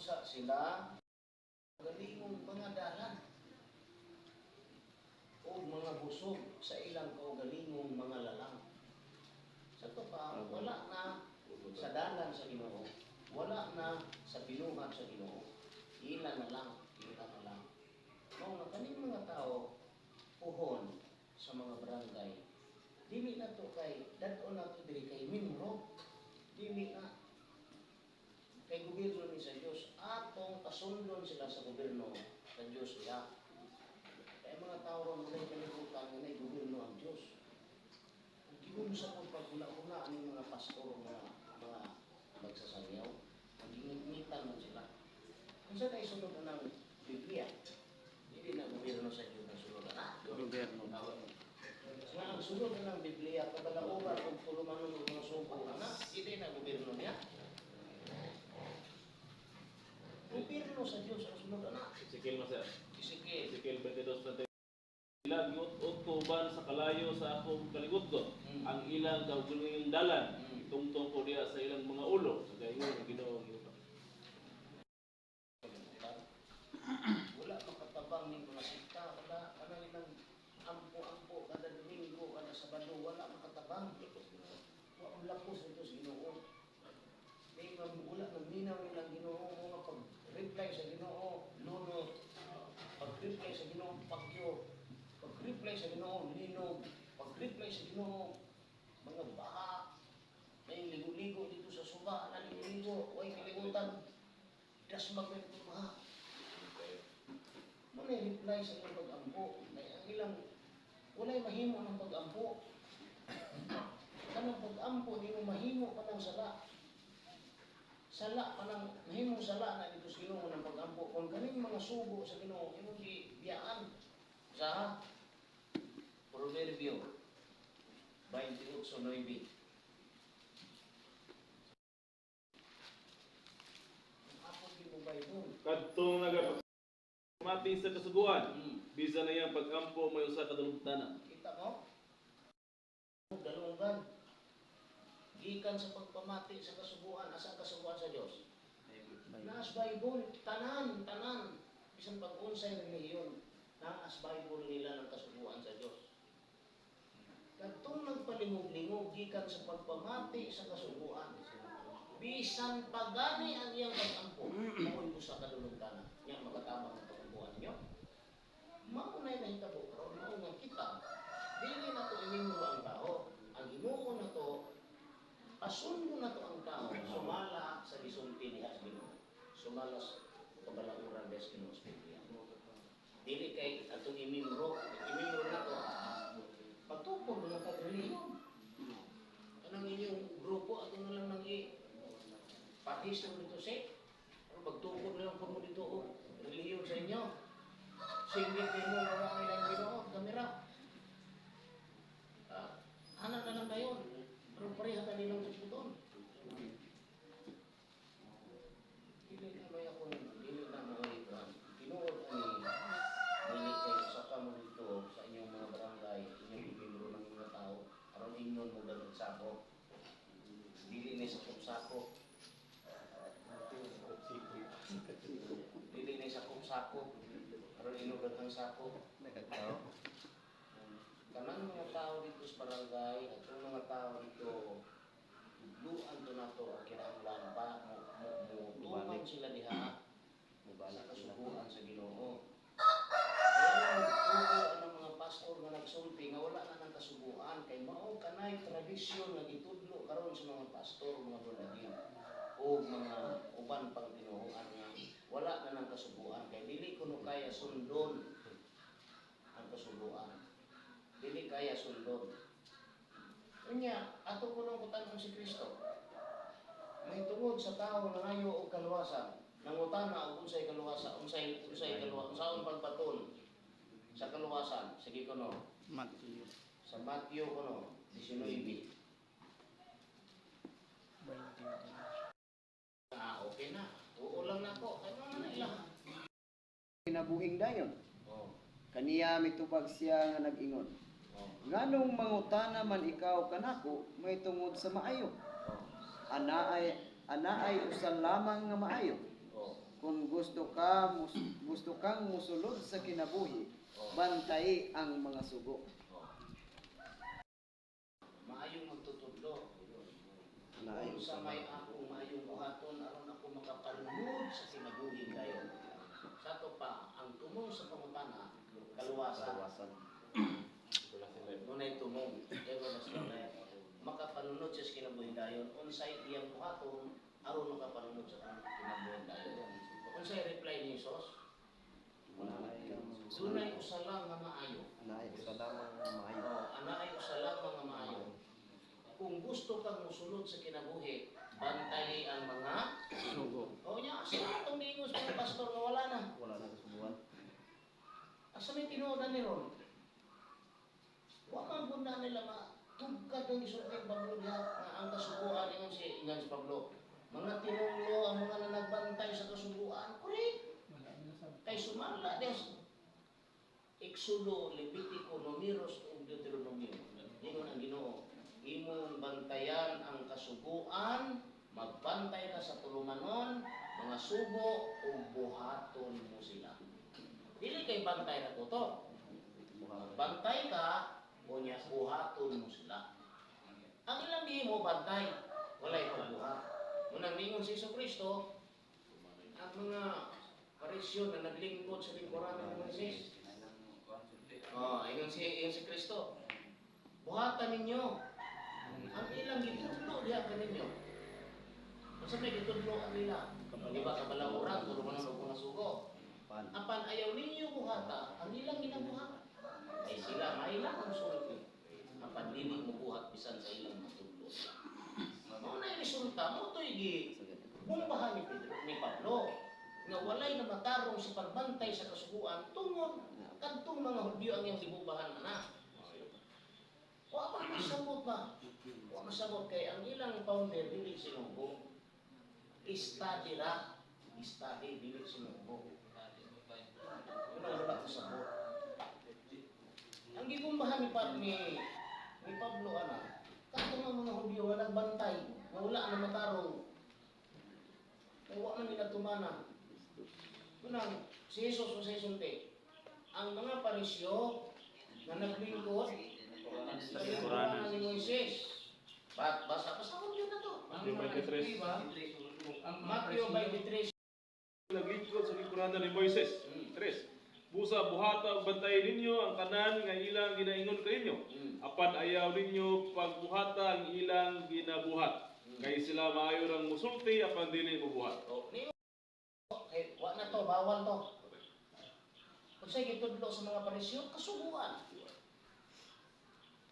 Usa sila galingong mga dalan o mga busog sa ilang kaugalingong mga lalang. Sa to pa, wala na sa dalan sa Ginoo, wala na sa binuhat sa Ginoo. Ila na lang, ila na lang. Mao nga kaning mga tao puhon sa mga barangay. Dili na to kay dad-on na to diri kay mimro. Dili na kay gobyerno ni sa Dios, atong pasundon sila sa gobyerno sa Dios diha. Kay mga tao ron walay kalibutan nga nay gobyerno ang Dios. Ug giunsa po paghuna-huna ani mga pastor o mga magsasangyaw, gingitngitan man sila. Unsa kay sulod ng Biblia? Dili na gobyerno sa Dios ang sulod na. Gobyerno. Nga ang sulod ng Biblia, kabalauran ug tulumanon og mga sugo ana, dili na gobyerno niya. Gobyerno sa Dios ang sulod ana. Ezekiel na, sir. Ezekiel. Ezekiel 22:20. Sila giut-ut ko uban sa kalayo sa akong kaligutgot. Ang ilang kaugalingong dalan. Tungtong ko diha sa ilang mga ulo. Nagaingon ang Ginoo ang yuta. Wala makatabang ning mga sikta, wala kanang ilang ampo-ampo kada Domingo, kada Sabado, wala makatabang. Wa ang lapos nito sa Ginoo. May mga wala nang nilang Ginoo mga pag-reply sa Ginoo, lunot. Pag-reply sa Ginoo, pagyo. Pag-reply sa Ginoo, linog. Pag-reply sa Ginoo, mga baha. May ligo-ligo dito sa suba, naligo-ligo, way kalibutan. Dasmag na ito baha. Mo na reply sa ilang pag-ampo. Kay ang ilang walay mahimo ng pag-ampo. Kanang pag-ampo di mo mahimo pa ng sala. Sala pa nang mahimong sala na dito sa Ginoo ng pag-ampo. Kung kaning mga sugo sa Ginoo imong gibiyaan sa Proverbio 28:9. Ako di mo Bible. Kadtong nagapamati sa kasuguan, bisan na iyang pag-ampo may usa ka dalugtanan. Kita mo? Dalunggan. Gikan sa pagpamati sa kasuguan, asa ang kasuguan sa Dios? Naas Bible, tanan, tanan. Bisan pag-unsay relihiyon, naas Bible nila ng kasuguan sa Dios. Kadtong nagpalingog-lingog gikan sa pagpamati sa kasuguan, bisan pagani ang iyang pag-ampo, mao'y usa ka dalungtanan. Nya makatabang ang pag-ampuan ninyo. Mao na'y nahitabo karon, mao nga kita dili na to imimro ang tao. Ang himuon na to, pasundo na to ang tao sumala sa gisulti diha sa Ginoo. Sumala sa kabalauran diha sa Ginoo sa Biblia. Dili kay atong imimro, imimro na to, patukod na kag relihiyon. Anong inyong grupo ato na lang nang i parehistro dito si pero magtukod na lang po mo dito og relihiyon sa inyo. Singit mo mga ang ilang Ginoo, kamera. Anak na lang dayon. Pero pareha ka nilang suputon. Dili na may ako, dili na mo ikuan. Tinuod ani, dili kay usa ka mo dito sa inyong mga barangay, inyong ibimro ng mga tao, aron ingnon mo dagang sako. Dili ni sa sako. Dili ni sa sako. Aron ingnon dagang sako. Kanang mga tao dito sa barangay, at yung mga tao dito, tudluan to nato ang kinahanglan pa mo mo mo tuman sila diha sa kasuguan sa Ginoo. Kaya nagtuo ang mga pastor nga nagsulti nga wala na ng kasuguan kay mao kanay tradisyon nga gitudlo karon sa mga pastor, mga born o mga uban pang tinuohan nga wala na ng kasuguan kay dili kuno kaya sundon ang kasuguan. Dili kaya sundon. Unya, ato ko nang kutanon si Kristo. May tungod sa tao na ngayo og kaluwasan, nangutana og unsay kaluwasan, unsay unsay kaluwasan, unsaon pagbaton sa kaluwasan. Sige kuno. Matthew. Sa Matthew kuno 19. Okay na. Oo lang nako. Kay mga na ila. Kinabuhing dayon. Oh. Kaniya mitubag siya nga nag-ingon. Oh. Nganong mangutana man ikaw kanako may tungod sa maayo? Oh. Anaay usa lamang nga maayo. Oh. Kung gusto kang musulod sa kinabuhi, bantayi ang mga sugo. Oh. Maayong magtutudlo. Naay Kung sa may akong maayong buhaton aron ako makapalunod sa kinabuhi dayon. Sa ato pa, ang tumong sa pangutana, kaluwasan. Kaluwasan. Dunay tumong, everlasting life. Makapalunod siya sa kinabuhi dayon, unsay iyang buhaton aron makapalunod sa kinabuhi dayon. Unsay reply ni Jesus? Dunay usa lang nga maayo. Naay usa lamang nga maayo. Oh, anaay usa lamang nga maayo. Kung gusto kang musulod sa kinabuhi, bantayi ang mga Sugo. O nya, asa man itong miingon sa mga pastor nga wala na? Wala na kasubuan. Asa may tinuod ni ron? Wa man gud na nila matugkad ang gisulti ni Pablo diha nga ang kasuguan, ingon si Pablo. Mga tinunglo ang mga nanagbantay sa kasuguan. Correct. Kay sumala des Exodo, Levitico, Numeros ug Deuteronomio. Ingon ang Ginoo, imong bantayan ang kasuguan, magbantay ka sa tulumanon, mga sugo ug buhaton mo sila. Dili kay bantay ra ko to. Bantay ka, unya buhaton mo sila. Ang ilang gihimo bantay, walay pagbuhat. Munang ningon si Hesus Kristo, ang mga Parisyo na naglingkod sa lingkuran ni Moises. Oh, ingon si Kristo. Buhatan ninyo ang ilang gitudlo diha kaninyo. Unsa may gitudlo ang nila? Di ba kabalauran, tulumanon og mga sugo. Pan. Apan ayaw ninyo buhata ang ilang ginabuhat. Ay sila may lang ang sulti. Apan dili mo buhat bisan sa ilang matudlo. Mao na resulta mo to'y gi bombahan ni Pedro ni Pablo nga walay na matarong sa pagbantay sa kasuguan tungod kadtong mga Hudyo ang iyang gibombahan ana. Wa man masabot ba? Wa masabot kay ang ilang founder dili sinugo. Study ra, study dili sinugo. Wala wala ko sabot. Ang gibombahan ni Pablo ana, kadtong ang mga Hudyo nga nagbantay, nga wala na matarong. Kay wa man nila tumana. Unang, si Jesus sa sulti, ang mga Parisyo na naglingkod sa lingkuran ni Moises. Basa basa ko yun na to. Matthew 23. Matthew 23. Naglingkod sa lingkuran ni Moises. Tres. Busa buhata ug bantayi ninyo ang tanan nga ilang ginaingon kaninyo. Apan ayaw ninyo pagbuhata ang ilang ginabuhat. Kay sila maayo rang musulti apan dili mobuhat. Oh, ni okay, wa na to, bawal to. Unsay gitudlo sa mga Parisyo? Kasuguan.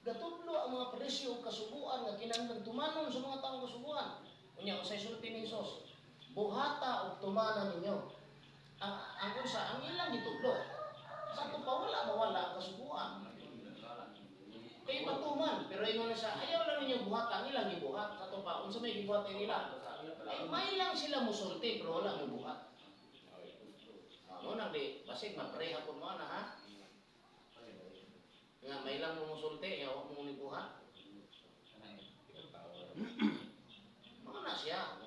Gatudlo ang mga Parisyo og kasuguan nga kinahanglan tumanon sa mga taong kasuguan. Unya unsay sulti ni Jesus? Buhata og tumana ninyo. Ang unsa ang ilang gitudlo. Sa ato pa wala mawala ang kasuguan. Kay patuman, pero ingon na siya, ayaw lang ninyo buhata ang ilang gibuhat. Sa ato pa unsa may gibuhat nila? Ay, may lang sila musulti pero wala mo buhat. Mo nang di basig mapareha pud mo ana ha. Nga may lang mo musulti, nga wa mo ni buhat. Mo na siya.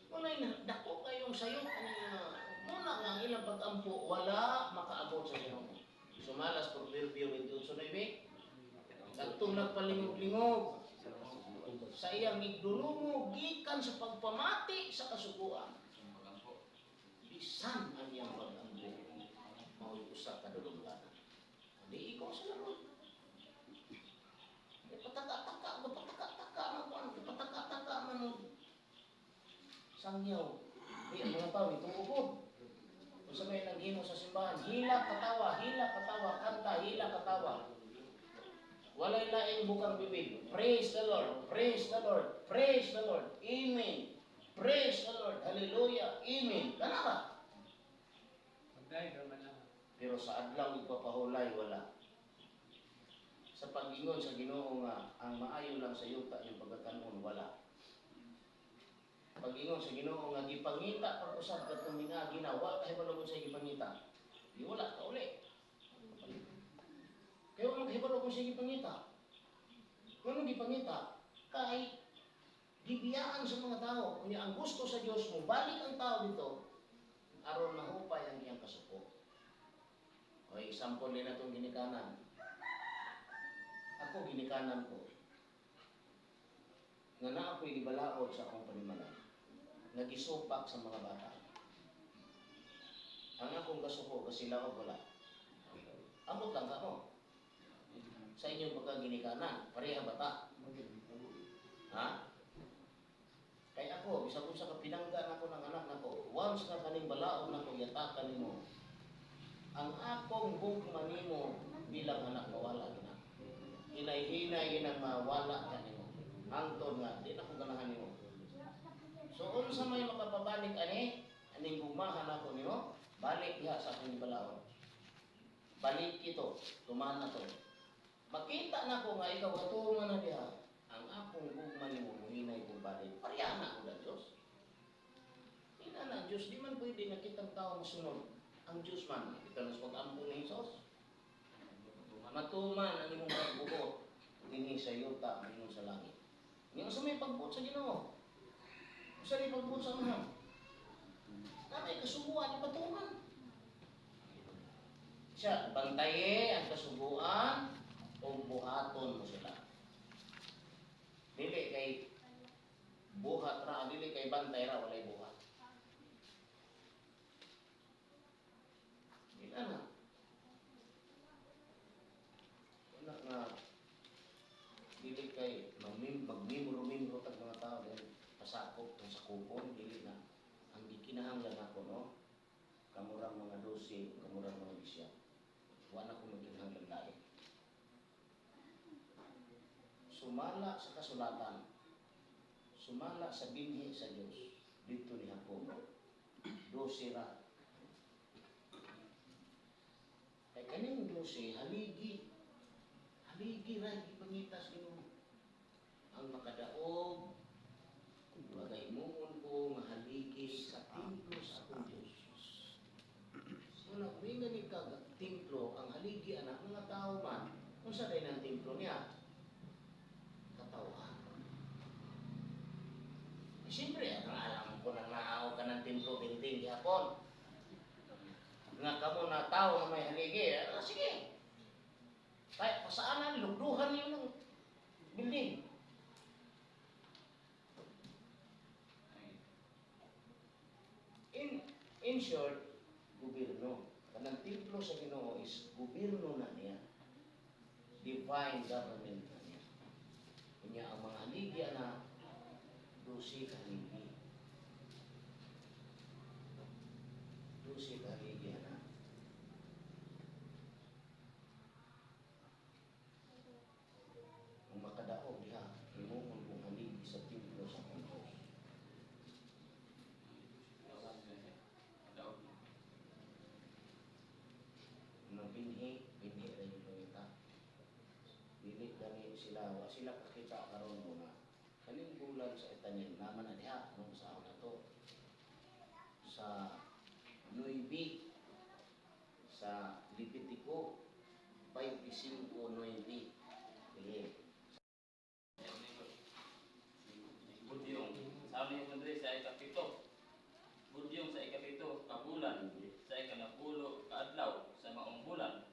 Mo na dako kayong sayop ani mo na nga ang ilang pag-ampo wala makaabot sa Ginoo. Sumalas Proverbio 28:9. Kadtong nagpalingog-lingog sa iyang igdulungo gikan sa pagpamati sa kasuguan. Bisan ang iyang pag-ampo mao'y usa ka dulungganan. Di ikaw sila ron. Eh, pataka-taka, pataka-taka man kuan, pataka-taka man sangyaw. Di ang mga tao itungukod. Unsa may naghimo sa simbahan, hila katawa, hila katawa, kanta, hila katawa. Walay laing bukang bibig. Praise the Lord, praise the Lord, praise the Lord. Amen. Praise the Lord. Hallelujah. Amen. Kana ba? Pero sa adlaw ipapahulay wala. Sa pag-ingon sa Ginoo nga ang maayo lang sa yuta yung pagkatanon wala. Pag-ingon sa Ginoo nga gipangita pag-usab kadtong miagi na wa kay balog sa gipangita. Di wala ka uli. Kaya wala kahibalo kung sa gipangita. Kung gipangita, kay gibiyaan sa mga tao. Kunya ang gusto sa Dios mo balik ang tao dito. Aron mahupay ang iyang kasuko. O, example din natong ginikanan. Ako, ginikanan ko. Nga na ako'y gibalaod sa akong panimalay. Nga gisupak sa mga bata. Ang akong kasuko, kasila o wala. Amot lang kamo. Sa inyong pagkaginikanan, pareha ba ta? Ha? Kay ako, bisan kung sa kapinangga nako ng anak nako, once na kaning balaod nako yatakan nimo, ang akong gugma nimo bilang anak mawala gina. Hinay-hinay ginang mawala ka nimo. Hangtod nga di na ko ganahan nimo. So unsa may makapabalik ani aning gugmahan nako nimo, balik diha sa akong balaod. Balik ito, tuman na to. Makita nako nga ikaw gatuman na diha. Ang akong gugma nimo muhinay kong balik. Pareha na ako ng Diyos. Ina na Diyos, di man pwede nga kitang tao masunod. Ang Diyos man, kita na sa pag-ampo ni Jesus. Matuman ang imong pagbuot dinhi sa yuta ingon sa langit. Nga sa may pagbuot sa Ginoo. Unsa may pagbuot sa Amahan? Namay kasuguan ipatuman. Siya, bantaye ang kasuguan o buhaton mo sila. Dili kay buhat ra, dili kay bantay ra, walay buhat. Di na na. Wala nga, dili kay magmimro-mimro tag mga tao dahil pasakop ng sakupon, dili na. Ang gikinahanglan ako, no? Kamurang mga 12, kamurang mga 10. Wala ko magkinahanglan lain. Sumala sa kasulatan, sumala sa binhi sa Diyos, dito ni Jacob, 12 ra. Kay kaning 12, haligi. Haligi ra, gipangitas Ginoo. Ang makadaog, magahimuon ko nga haligi sa templo sa akong Diyos. So na kuminga ni kag templo, ang haligi anak mga tao man, unsa day nang templo niya? Katawhan. Eh, siyempre, ang alam ko na naaw ka ng templo, building gihapon. Nga kamo na tao nga may haligi, sige. Kaya pasaanan, lugduhan niyo ng building. In short, gobyerno. Kanang templo sa Ginoo is gobyerno na niya. Divine government na niya. Unya ang mga haligi na 12 ka haligi. 12 ka haligi na. Kung makadaog diha, himuon kong haligi sa templo sa akong Diyos. Nang binhi, binhi ra yung pangita. Dili gani sila, wa sila kakita karon mo na kaning bulan sa itanim naman na diha nung sa na to sa 9 sa Levitico 25:9. Sige. Budyong, sabi ni Andres sa 7. Budyong sa 7 ka bulan, sa 10 ka adlaw sa maong bulan.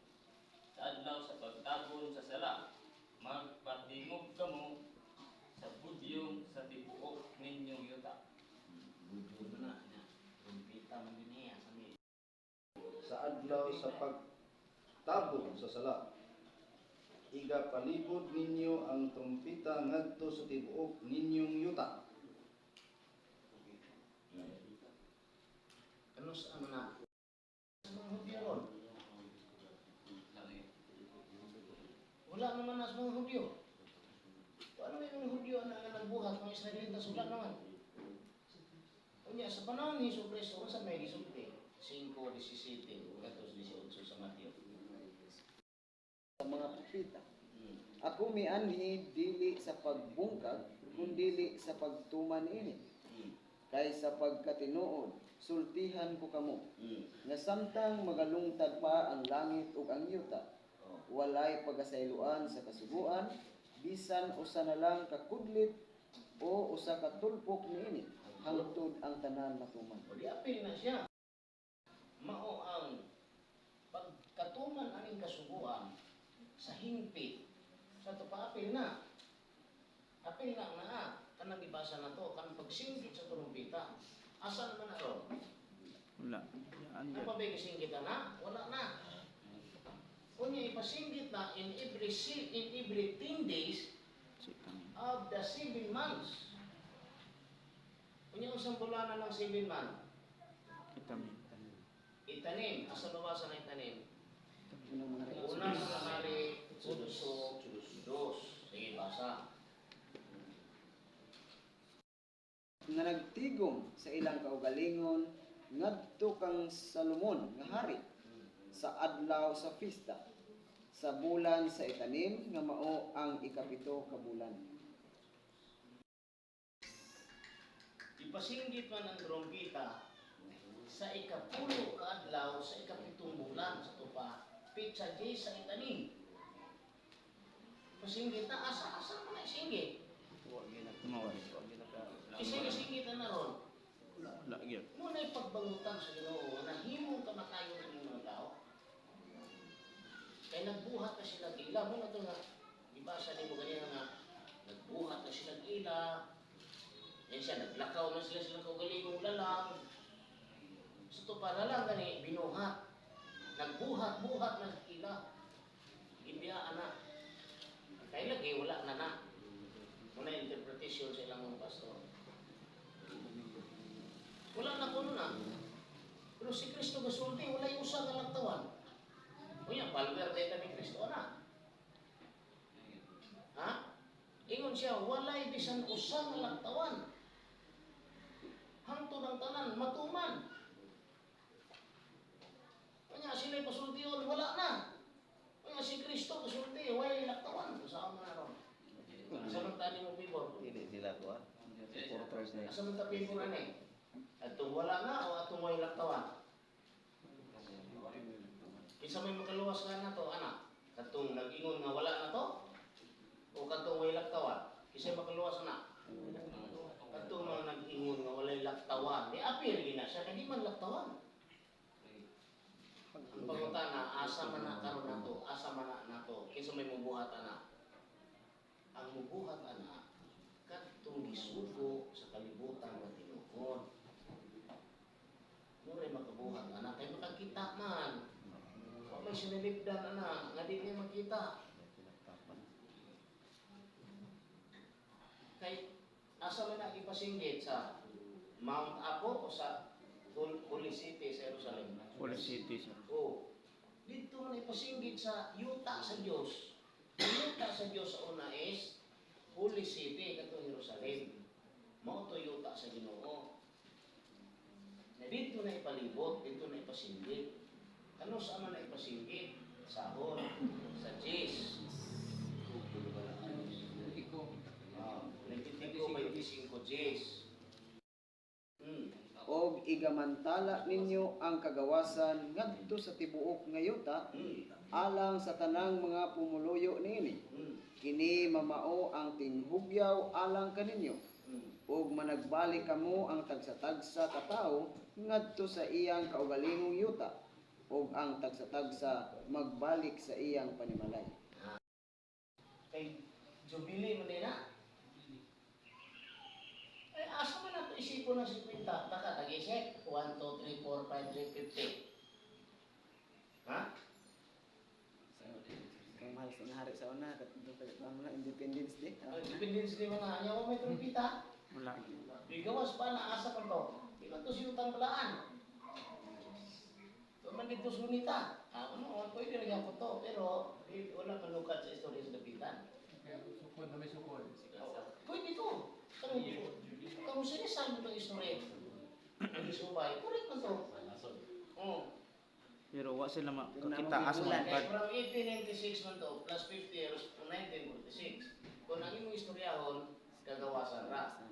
Sa adlaw sa pagtabon sa sala, magpatingog kamo sa budyong sa tibuok ninyong yuta. Budyong na na. Trumpita man din niya sa mi. Sa adlaw sa pagtabon sa sala, igapalibot ninyo ang trumpita ngadto sa tibuok ninyong yuta. Ano sa ano na? Sa mga Hudyo ron. Wala naman na sa mga Hudyo. Paano may mga Hudyo na nga nagbuhat mga Israelitas? Wala naman. Unya, sa panahon ni Hesus Kristo, unsa may gisulti? 5:17, 18 sa Mateo. Sa mga propeta. Ako mianhi dili sa pagbungkag, kundili sa pagtuman ini. Kay sa pagkatinuod, sultihan ko kamo. Nga samtang magalungtad pa ang langit ug ang yuta, walay pagasayloan sa kasuguan, bisan usa na lang kakudlit o usa ka tulpok niini, hangtod ang tanan matuman. O di apil na siya. Sa hingpit. Sa to pa apil na. Apil na ang naa. Kanang gibasa na to, kanang pagsinggit sa trumpeta. Asa naman na ron? Wala. Yan Ano gyud. pa ba yung singgit na? Wala na. Kunya ipasinggit na in every 10 days Si kami. of the 7 months. Kunya unsang bulanan ng 7 month? Itamin. Itanim. Asa bawasan na itanim? Unang mga hari. Unang mga hari, 8, 2. Sige, basa. Nga nagtigom sa ilang kaugalingon ngadto kang Salomon nga hari sa adlaw sa pista sa bulan sa itanim nga mao ang 7 ka bulan. Ipasinggit man ang trompeta sa 10 kaadlaw sa 7 bulan sa tupa, pitsa J sa itanim. Pasinggit na, asa man na isinggit? Mao. Isa isinggit na ron. Wala gyud. Muna ipagbangutan sa Ginoo nga nahimong kamatayon ang mga tao. Kay nagbuhat na sila ila. Muna ito nga, ibasa nimo ganyan nga, nagbuhat na sila ila. Yan siya, naglakaw na sila sila kaugalingong lalang. Sa ito pa lalang gani, binuhat. Nagbuhat-buhat na ila. Ibiyaan na. Kay lagi, wala na na. Muna interpretation sa ilang mga pastor. Wala na kuno na. Pero si Kristo gasulti, wala yung usa nga laktawan. Unya, follower tayo ni Kristo na. Ha? Ingon siya, walay bisan usa nga laktawan. Hangtod ang tanan, matuman. Unya, sila'y pasultion, wala na. Unya, si Kristo gasulti, walay laktawan. Saan mo na ron? Asa man tani mo pibor? Dili sila ko ah. Supporters na. Asa man ta pibor ani? Atong wala na o atong walay laktawan? Kinsa may makaluwas ka na to, anak? Katong nag-ingon nga wala na to? O katong way laktawan? Kinsa may makaluwas na? Katong mga nag-ingon nga walay laktawan. Di apil gina siya, kay di man laktawan. Ang pangutana, asa man na karon nato, asa man na nato, kinsa may mubuhat ana? Ang mubuhat ana kadtong gisugo sa kalibutan nga tinuod. Mura makabuhat ana kay makakita man. Wa may sinilipdan ana nga di niya makita. Kay asa man na ipasinggit sa Mount Apo o sa Holy City sa Jerusalem? Holy City sir. Oh, dito man ipasinggit sa yuta sa Dios. Ang yuta sa Dios sa una is Holy City katong Jerusalem. Mao to yuta sa Ginoo. Na dito na ipalibot, dito na ipasinggit. Ano sa man na ipasinggit? Sa Hon, sa Jis. 25, 25 Jis. Og igamantala ninyo ang kagawasan ngadto sa tibuok nga yuta alang sa tanang mga pumuluyo niini. Kini mamao ang tinghugyaw alang kaninyo. Ug managbalik kamo ang tagsa-tagsa ka tawo ngadto sa iyang kaugalingong yuta ug ang tagsa-tagsa magbalik sa iyang panimalay. Kay Jubilee man din na. Ay, asa man nato isipon ng 50? Baka tag-isip. 1, 2, 3, 4, 5, 6, 50. Ha? Kay mahal sa hari sa una katong na Independence Day. Ang Independence Day man na. Ayaw may trumpita. Wala. Bigawas pa na asa man to. Di ba to siyutang balaan? Ito man dito sunita. Ah, ano, pwede rin ako to. Pero di, wala manukat sa istorya sa Dapitan. Sukod na may sukod. Pwede to. Kung, kung sinisan mo itong istorya, ang isubay, correct man to. Oo. Pero wa sila makakita asa Pero man Kaya kad. from 1896 man to, plus 50 years, to 1946. Kung ang imong istoryahon, kagawasan ra.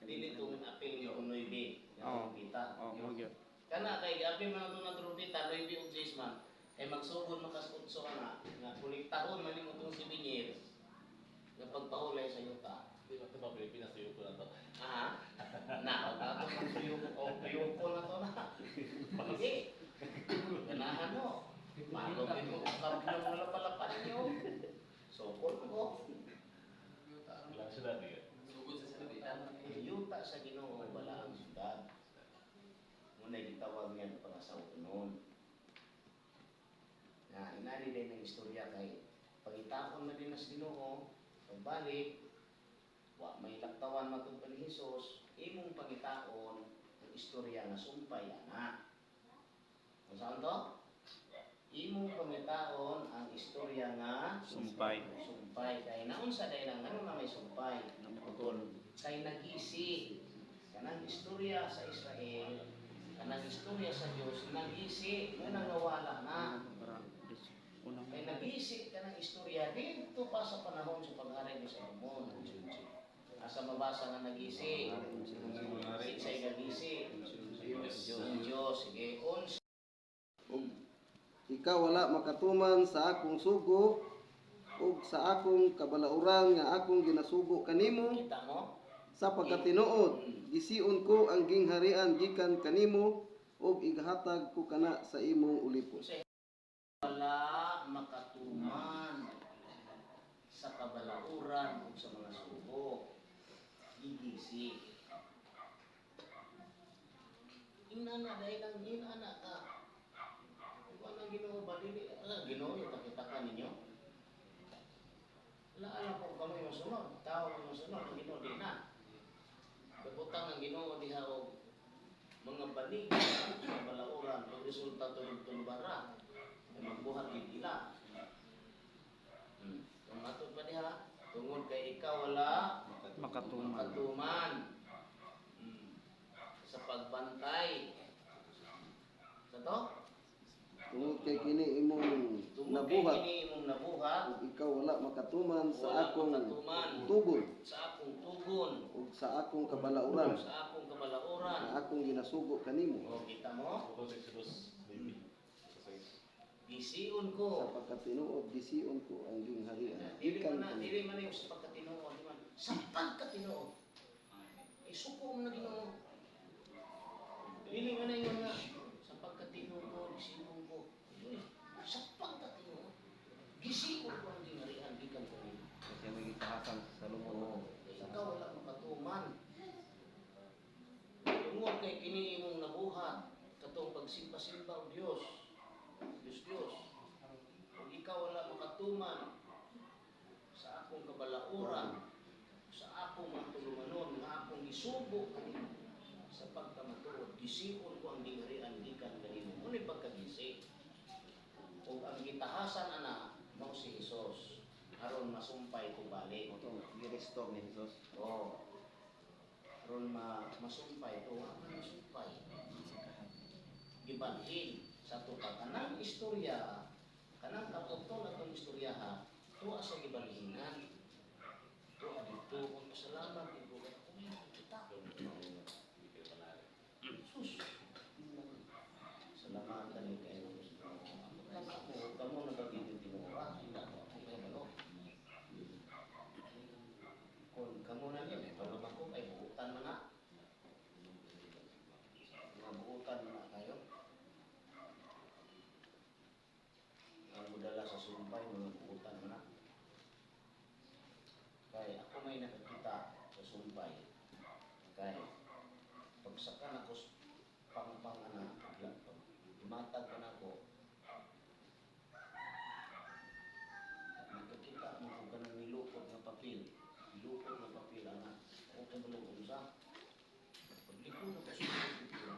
Dili itong apil nga unoybe, nga Oo. trumpita. Oh, mo gyud. Kana kay giapil man ato ng trumpita, 9 ug 10 man. Kay magsugod makas-utso ka na, nga kuliktahon man nimo itong 7 years, nga pagpahulay sa yuta. Di ba ito ba Pilipinas sa yuko na to? Ah, na, o ato ng tuyoko, o tuyoko na to na. Hindi. Ganahan mo. Malo din mo, kapag ng mga lapalapan ninyo. Sukol ko. Lang sila di. Sugod sa salabitan. Yuta sa Ginoo wala ang syudad. Muna gitawag niya pangasawtonon. Na inari din ang istorya kay pagitaon na din sa Ginoo, pagbalik wa may laktawan matud pa ni Hesus, imong pangitaon ang istorya nga sumpay ana. Kung saan to? Imong pangitaon ang istorya nga Sumpay. Sumpay kay naunsa dahil ang ano nga may sumpay? Naputol. Kay nagisi kanang istorya sa Israel, kanang istorya sa Dios nagisi muna nawala na. Para unang Kay nagisi kanang istorya dito pa sa panahon sa paghari ni Solomon. Asa mabasa nga nagisi? Sinsay gagisi? Ang Diyos. Sige, uns. Ug ikaw wala makatuman sa akong sugo ug sa akong kabalauran nga akong ginasugo kanimo Kita mo? sa pagkatinuod gision ko ang gingharian gikan kanimo ug igahatag ko kana sa imong ulipon. Wala makatuman sa kabalauran ug sa mga sugo. Gigisi. Inana dahil ang inana ka. Kung anong Ginoo ba dili ah, Ginoo yung kakita ka ninyo. Wala alam kung kamo yung sunod, tao yung sunod, ang Ginoo di na. Kabutang ang Ginoo diha og mga banig sa balauran, pag resulta tulog-tulubara, ay magbuhat gid ila. Kung matod pa diha, tungod kay ikaw wala Makatuman. makatuman sa pagbantay. Sa to? Tungod kay kini imong Tungod kay nabuhat kini imong nabuhat ug ikaw wala makatuman sa wala akong makatuman tugon sa akong tugon ug sa akong kabalauran sa akong kabalauran. nga akong ginasugo kanimo O kita mo, Ito sa Exodus 20. gision sa ko. pagkatinuod gision ko ang gingharian Dili gikan man na, kanimo. dili man na yung sa pagkatinuod, di man. Sa pagkatinuod. Isuko mo na Ginoo. Dili man na yun nga sa pagkatinuod, gision ko. Uy, sa pagkatinuod. Gision ko ang gingharian gikan kanimo. Kasi may gitahasan sa Solomon. Oo. Ikaw wala makatuman. Tungod kay kini imong nabuhat katong pagsimba-simba og Dios. Dios Dios. Ug ikaw wala makatuman sa akong kabalauran, sa akong mga tulumanon nga akong gisugo kanimo sa pagkamatuod, gision ko ang gingharian gikan kanimo. Ngunit pagkagisi. Ug ang gitahasan ana mao si Hesus aron masumpay ko balik. Ito, gi-restore ni Jesus. Oo. Aron masumpay to, wa man masumpay. Gibalhin sa tupa kanang istorya, kanang kaputol atong istorya ha, tuwa sa gibalhinan. Tuwa dito kung pasalamat ibo kay ako may nakita. Sus. Salamatan ni kayo. Lang ako, kamo na ba gid tinuora? Hindi ako ako kay balo. Kung kamo na niya, may pagabako ay buutan man na. Mga buutan man na tayo. Ang mudala sa sumpay, mga buutan man na. Kay ako may nakakita sa sumpay. Kay pagsakan ako sa pangpang ana, pag imatag pa na ako, nakakita mo kung kanang nilukot nga papel. Nilukot nga papel, ana. Ako kay balong unsa. Paglikod na ko sa dito,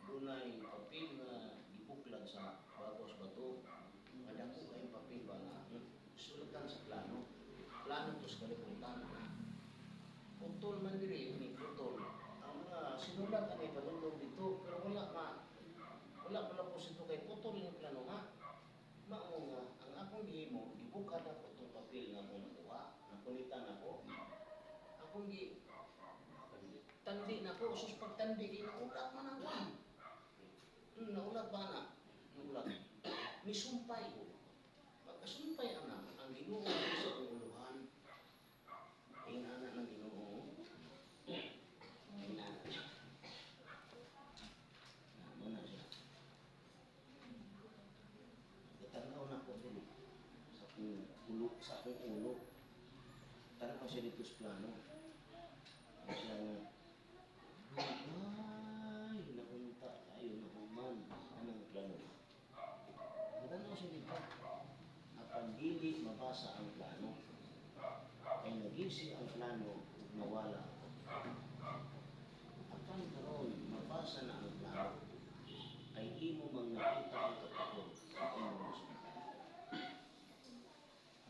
dunay papel nga gibuklan sa bagos bato. Madako kayong papel ba nga sulatan sa plano. Plano to sa kalibutan. Putol man diri ni putol. Ang mga sinulat ani padulong dito pero wala ma wala pala po sito kay putol yung plano nga. Mao nga ang akong gihimo gibukan ako itong papel nga akong nakuha, nakulitan ako. Akong gi tandi na ko usos pagtandi di naulat man ang kwan. Naulat ba na? Naulat. Misumpay. Pagkasumpay ana ang Ginoo sa uluhan. Ingana ng Ginoo. Ingana siya. Mo na siya. Gitanaw na ko din sa akong ulo, sa akong ulo. Nagtanaw siya dito sa plano. Ano siya nga, ay, naunta kayo na human anang plano. Nagtanaw siya dito. Apan dili mabasa ang plano. Kay nagisi ang plano ug nawala. Apan karon mabasa na ang plano. Kay imo mang nakita ang katuod sa imong masumpay.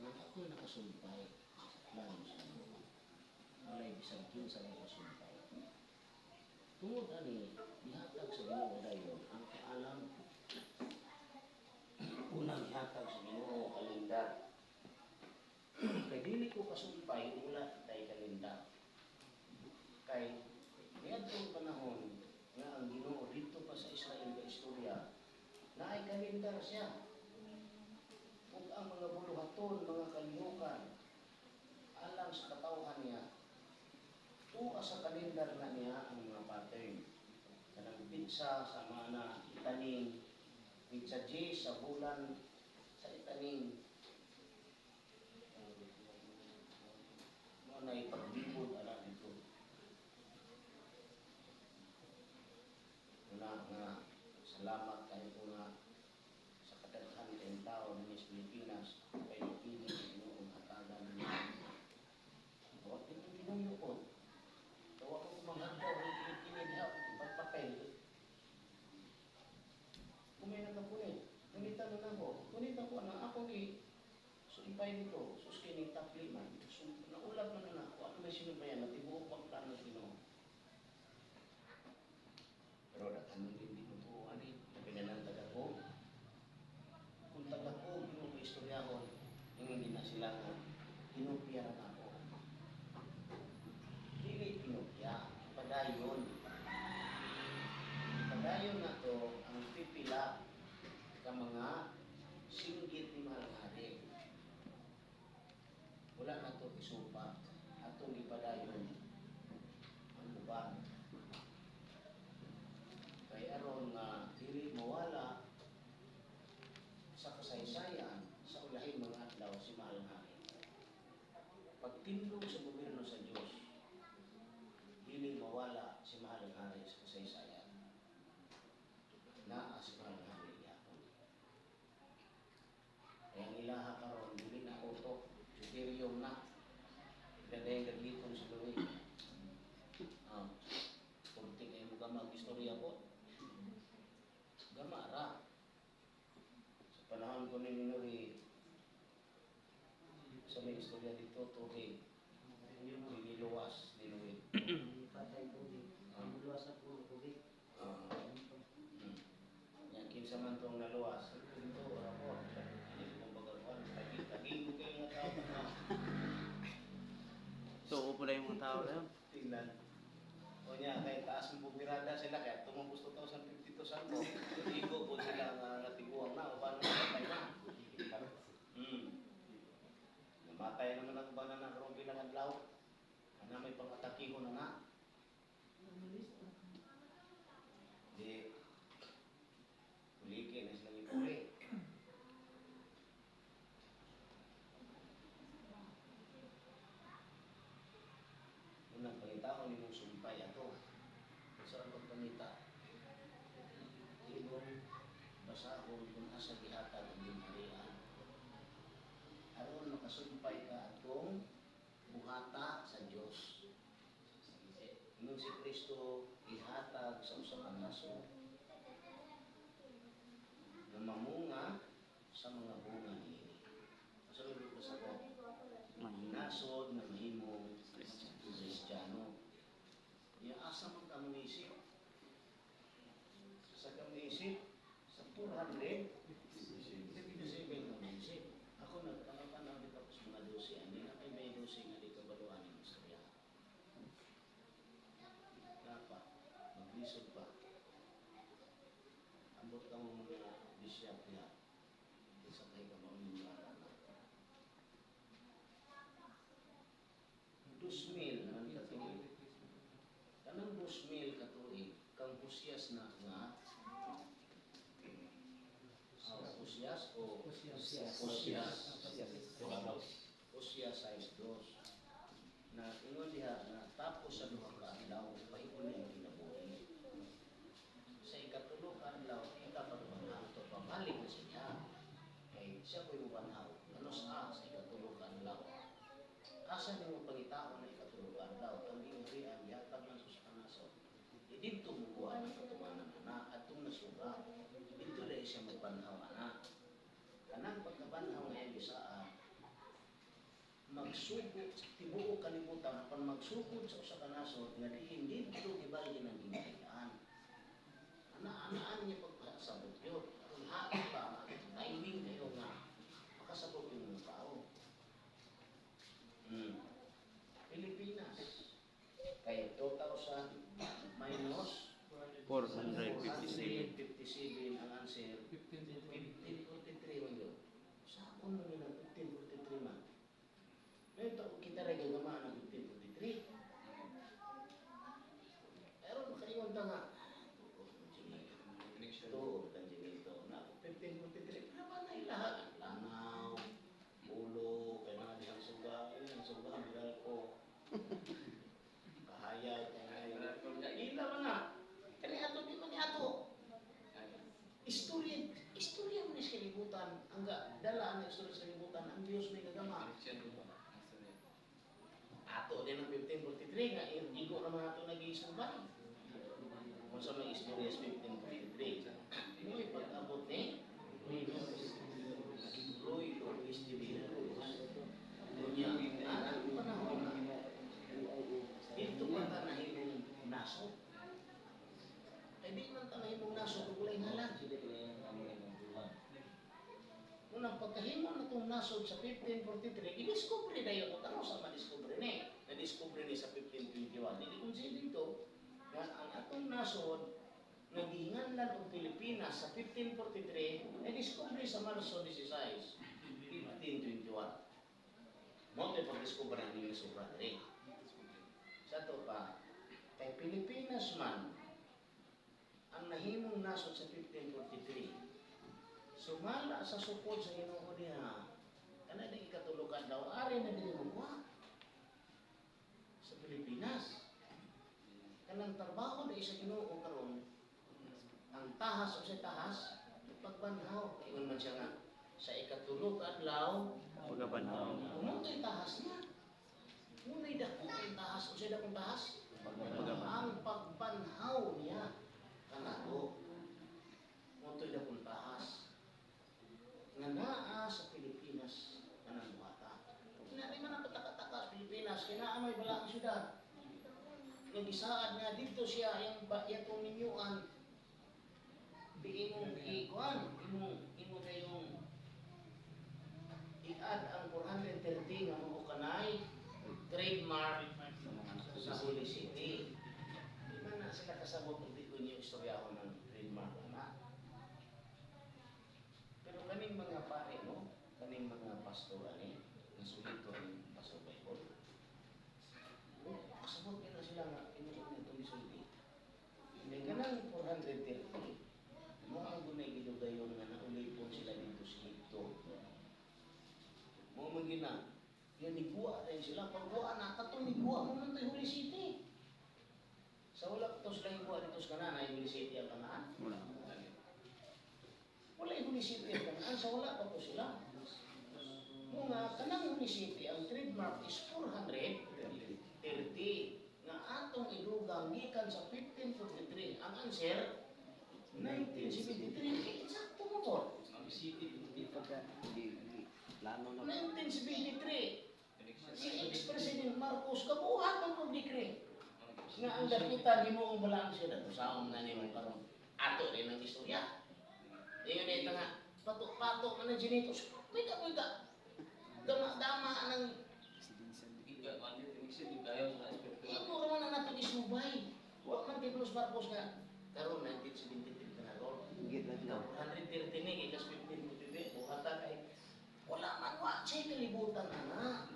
Ang ako nakasumpay sa plano sa Ginoo. Walay bisan kinsa makasumpay. Tungod ani, gihatag sa Ginoo dayon ang kaalam. Unang gihatag sa Ginoo kalendar. Kay dili ko kasumpay wala tay kalendar. Kay niadtong panahon nga ang Ginoo dito pa sa Israel nga istorya, naay kalendar siya. Ug ang mga buluhaton, mga kalihukan, alang sa katawhan niya, tuwa sa kalendar na niya ang mga pattern. Kanang pitsa sa mga itanim, pitsa G sa bulan sa itanim. Mo na ipaglibot ala dito. Una nga salamat kayo ko nga sa kadaghan kayong tao dinhi sa Pilipinas kay mapili sa Ginoo hatagan ninyo. Wa din tinuyo ko. Tawa ko manghadlaw ng kini diha pagpatay. Kung may nakapunit, kunita na nako. Kunita ko na ako gi sumpay nito, sus kini tapli man. Naulap man na ako, ano may sinumpayan, natibuok ang plano sa Ginoo. Pero daghan man din di mo tuo ani, labi na lang taga ko. Kung taga ko, Ginoo ko istoryahon, ingon din na sila nga kinopya ra ako. Dili kinopya, padayon. Padayon na to ang pipila ka mga singgit ni Mahal Hari. Wala na to isupa, atong gipadayon ang uban. Kay aron nga dili mawala sa kasaysayan sa ulahing mga adlaw si Mahal Hari. Pagtindog sa gobyerno sa Dios, dili mawala si Mahal Hari sa kasaysayan. Naa si Mahal Hari gyapon. Kaya ang ilaha karon dili na auto, deuterium na. Ila gagitong sa luwi. Ah, kunti kayo mo gamag istorya po. Gama ra. Sa panahon ko ni Nuri, sa may istorya dito, tubig. Nililuwas ni Nuri. Patay tubig. Ah. Luwas ako tubig. Ah. Yan, kinsa man tong naluwas. Ito, ako. Hindi ko kumbaga, tagi ko kayo nga tao na. Tuo pala yung mga tao na yun. Tingnan. O niya, kay taas ng bumirada sila, kaya tumubos 2052 santo. Igo po sila nga natiguang na, o paano namatay na. Namatay naman ang uban na karong bilang adlaw. Ana may pang-atakihon na na. Di, uliki na silang ipuli. Unang pangitaon nimong sumpay ato. Sa ang pagpangita, imong basahon kung asa gihatag ang gingharian. Aron makasumpay ka atong buhata sa Dios. Ingon si Kristo ihatag sa usa ka nasod na mamunga sa mga bunga niini. Asa may basa ko? Ang nasod na mahimong Kristiyano. Ya asa man ka moisip? Sa ka moisip? Sa 457 ka moisip. Ako nagpangapanaw dito ako sa mga 12. Ani na kay may 12 nga di kabaluan ng istorya. Dapat, maglisod pa. Ambot ka mo mga bishop niya. Isa kay ka maunong na. 2,000 man katuig. Kanang 2,000 katuig, kang Hosias na nga Hosias o Hosias. Hosias. Hosias 6:2. Ingon diha nga tapos sa 2 ka adlaw pahiuli ang kinabuhi. Sa 3 ka adlaw ikapagbanhaw to, pabalik na siya. Kay siya ko'y mubanhaw. Ano sa 3 ka adlaw? Asa nimo pangitaon na 3 ka adlaw? Ang gingharian gihatag man sa kanaso. Di didto mo kuha ng katumanan ana atong nasura. Didto dahil siya magbanhaw ana. Kanang pagkabanhaw nga iyang gisaad, magsugod sa tibuok kalibutan apan magsugod sa usa ka nasod nga diin didto gibalhin ang gingharian. Ana-anaan niya pagpasabot yun. Aron hati pa, timing kayo nga makasabot yung mga tao. Pilipinas. Kay 2,000 minus 457. 457 ang answer. 15 1543 man yun. Sa akon man yun ang 1543 man. Ngayon to, kita rin gagamaan ang 1543. Pero makaingon ta nga, tuod ang ginito na 1543. Pero ba na ilahat? Lanao, ulo, kaya nga dihang suga, ang suga, ko. Kahayag, kaya ila man na. Kani ato, di man ni ato. Istorya, istorya man ni sa kalibutan, ang dala ang istorya sa kalibutan, ang Diyos may gagama. Ato din ang 1543 nga igo naman ato nag-iisumbay. Kung sa may istorya sa 1543, mo'y pag-abot ni Roy Luis de Villalobos. Unya, anang panahon na dito pa ta nahimong nasod. Ay di man ta nahimong nasod ug walay ngalan. Unang pagkahimo na itong nasod sa 1543, i-discover na yun. Kung sa ma-discover ni? Na-discover ni sa 1521. Dili kung dito, nga ang atong nasod, nga gihinganlan og Pilipinas sa 1543, na-discover sa Marso 16, 1521. Mao to'y pag-discover ang inyong sobra diri. Sa to pa, kay Pilipinas man, ang nahimong nasod sa 1543, sumala sa sukod sa Ginoo diha, kana di 3 ka adlaw, ari na diri mo sa Pilipinas. Kanang trabaho di sa Ginoo karon, ang tahas o sa tahas, pagbanhaw. Kay man siya nga sa 3 ka adlaw, Pagkabanhaw. Mao tahas niya. Muna'y dako kay tahas. Unsay dakong tahas? Ang pagbanhaw niya kanato. Mao to'y dakong tahas. Nga naa sa Pilipinas kanang buhata. Kinari man ang pataka-taka sa Pilipinas, kay naa may balaang syudad. Nga gisaad nga dito siya yung ba yatong minyuan di imong ikuan, imong imo kayong i-add ang 430 nga mao kanay trademark sa Holy City. Di man na sila kasabot kung di ko niyo istoryahon ng trademark ana. Pero kaning mga pare no, kaning mga pastor ani, nga sulito ang pastor Bible. Oh, kasabot nila sila nga tinuod na itong gisulti. Hindi kanang 430 mo ang gunay gidugayon nga naulipon sila dito sa Egipto. Mo man gina, yan niguwa rin sila. Pagbuwa na, katong niguwa mo man to'y Holy City. Sa wala ko sila higuwa dito sa Kanaan, ay Holy City ang Kanaan. Wala. Wala yung Holy City ang Kanaan, sa wala pa po sila. Mo nga, kanang Holy City, ang trademark is 430. Nga atong idugang gikan sa 1543. Ang answer, 1973. Eh, sakto mo po. Di pagka di plano na. 1973. Si ex-President Marcos kabuhat ng pag-decree nga ang dapitan himuong balaang siyudad. Usaon na nimo karon. Ato rin ang istorya. Ingon ito nga, pato-pato man ang ginito. Wait ka, wait ka. Dama-dama ang imo raman na nato isubay. Wa man kay Plus Marcos nga karon 1973 ka na ron. Git na Ikaw, 430 ni kay 1543 buhata kay wala man wa siya kalibutan ana.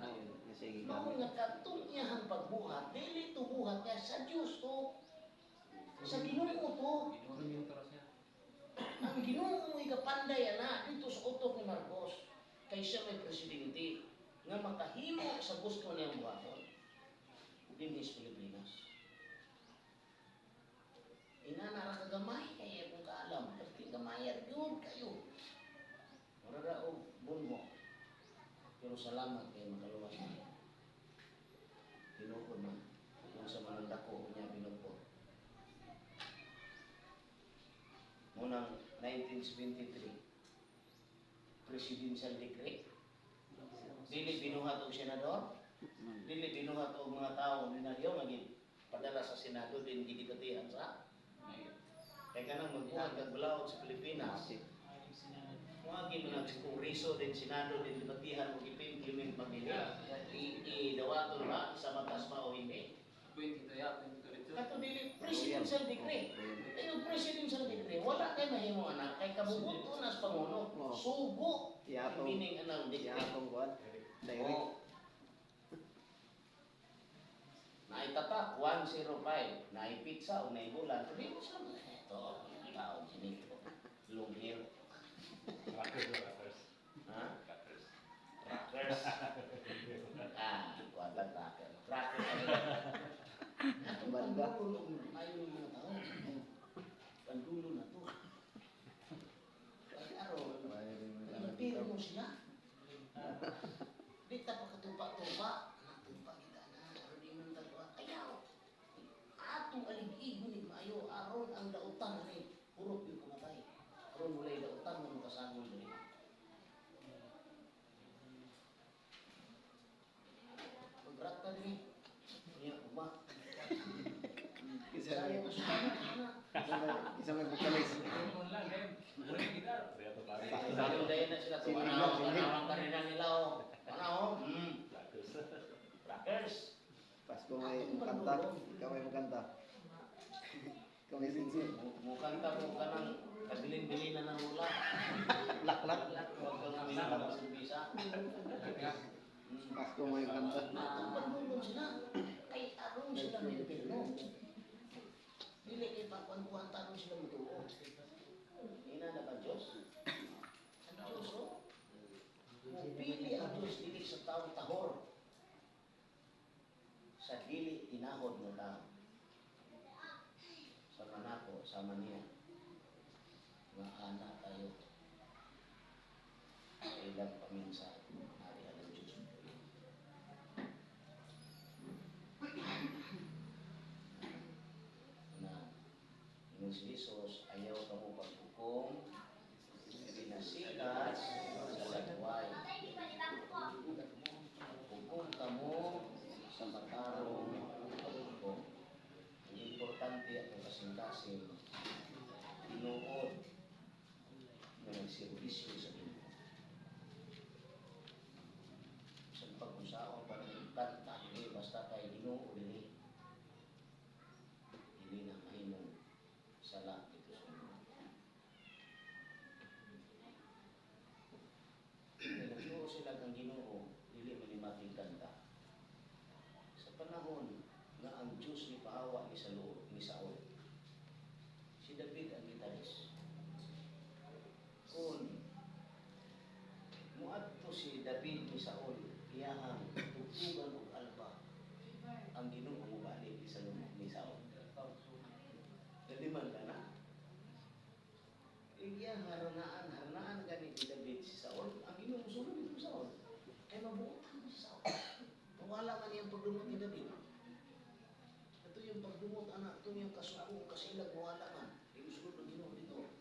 Sige, Mao nga katong iyahang pagbuhat, dili to buhat niya sa Dios to. Sa Ginoo to. Ang Ginoo mo'y kapanday ana dito sa utok ni Marcos kay siya may presidente nga makahimo sa gusto niyang buhaton. Dinhi sa Pilipinas. Inana ra kagamay kay akong kaalam, perti gamay ra gyud kayo. Mura ra og bunmo. Pero salamat kay makaluwas na. Tinuod man kung sa manandako niya binugpo. Munang 1973 presidential decree, dili binuhat og senador, dili binuhat og mga tao ordinaryo nga padala sa Senado din gidebatihan sa kay kanang magbuhat kag balaod sa Pilipinas. Moagi man ang Kongreso din Senado din debatihan og ipa-implement pag dili i-dawaton ba sa batas ba o hindi. 22 ya, 22 dito. Kato dili presidential decree. Kay presidential decree wala kay mahimo ana kay kabubuton as pangulo. Oo. Sugo Iyatong- meaning anang decree. Iyatong kuan. Direct. Oo. Naitatak 105, naipizza o naibulan. Di mo sila ito, tao ginito. Long hair. Rockers, rockers. Ha? Rockers. Crackers. Ah, kuwan lang cracker. Cracker. Atong Banda. pandulo ayo ng mga tao. Pandulo na to. Kaya aron, impiro mo sila. Di ta pakatupa-tupa. Natupa kita na. Aron di man tagwa. Ayaw. Atong alig-igon ni maayo. Aron ang dautan ni. Hurot yung kamatay. Aron walay dautan nga makasagol diri. Pagrakta diri. Niya uma. Isa Sayo may ko sa ana. isa may vocalist. Reto pare. Sayo dahil na sila. Sindig Ano, lang, sindig. ano ang karina nila oh. Ano oh. Rockers. Crackers. Pasko may mukanta. Ikaw may mukanta. Ikaw may sinsi. Mukanta mo ka ng kabilin-bilin na ng ula. Laklak. Huwag kang uminom ng silbisa. Pasko may mukanta. Atong pagmulong sila. Kay aron sila may impirno. Dili kay pakuan-kuan tanong sila mutuo. Ina na ba Diyos? Ang Diyos, oh. Mupili ang Diyos dili sa taong tahor. Sa dili tinahod nga tao. Sa manako, sama niya. Nga ana tayo. Sa ilang paminsa, hari ang Diyos. Na ingon si Jesus, ayaw kamo paghukom, pinasikat sa lagway. Hukom kamo sa matarong paghukom. Ang importante ang kasing-kasing tinuod na nagserbisyo sa Ginoo. Sa pag-usaon pa ng kanta, dili basta kay Ginoo dili. Dili na mahimong sala dito sa Ginoo. Kaya nagtuo sila kang Ginoo, dili manimating kanta. Sa panahon nga ang Diyos ni pahawa ni Saul, ni Saul, si David ang gitaris. Kung muadto si David ni Saul, iyahang tugtugan og alba, ang Ginoo mobalik ni Saul ni Saul. Daliman ka na. Iya haranaan, haranaan gani ni David si Saul, ang Ginoo musulod dito sa Saul. Kay mabuotan mo si Saul. Wala man iyang pagdumot ni David. Ito yung pagdumot anak, ito yung kasuko, kasilag, wala man. Di musulod ang Ginoo dito.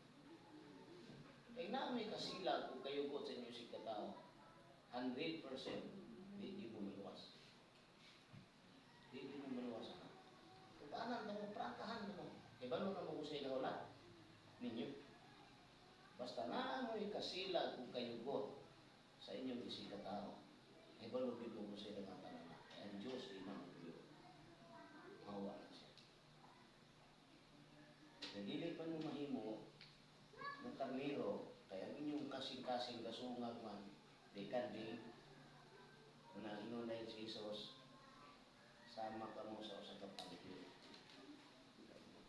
Kay na may kasilag kung kayugot sa inyong katao, 100% di mo maluwas. Di mo maluwas anak. Tubaanan na mo, prangkahan na mo. Kay balo na mo kung sa ilaw ninyo. Basta na mo'y kasilag kung kayugot sa inyong isig katao, ay balo gid mo kung sa ilang tanan. Kaya ang Diyos di na magtuyo. Mawa na siya. Kaya dili pa mo mahimo ng karnero, kaya ang inyong kasing-kasing kasungag man, di kanding, una ingon dahil si Jesus, sama ka mo sa usa ka pangpil.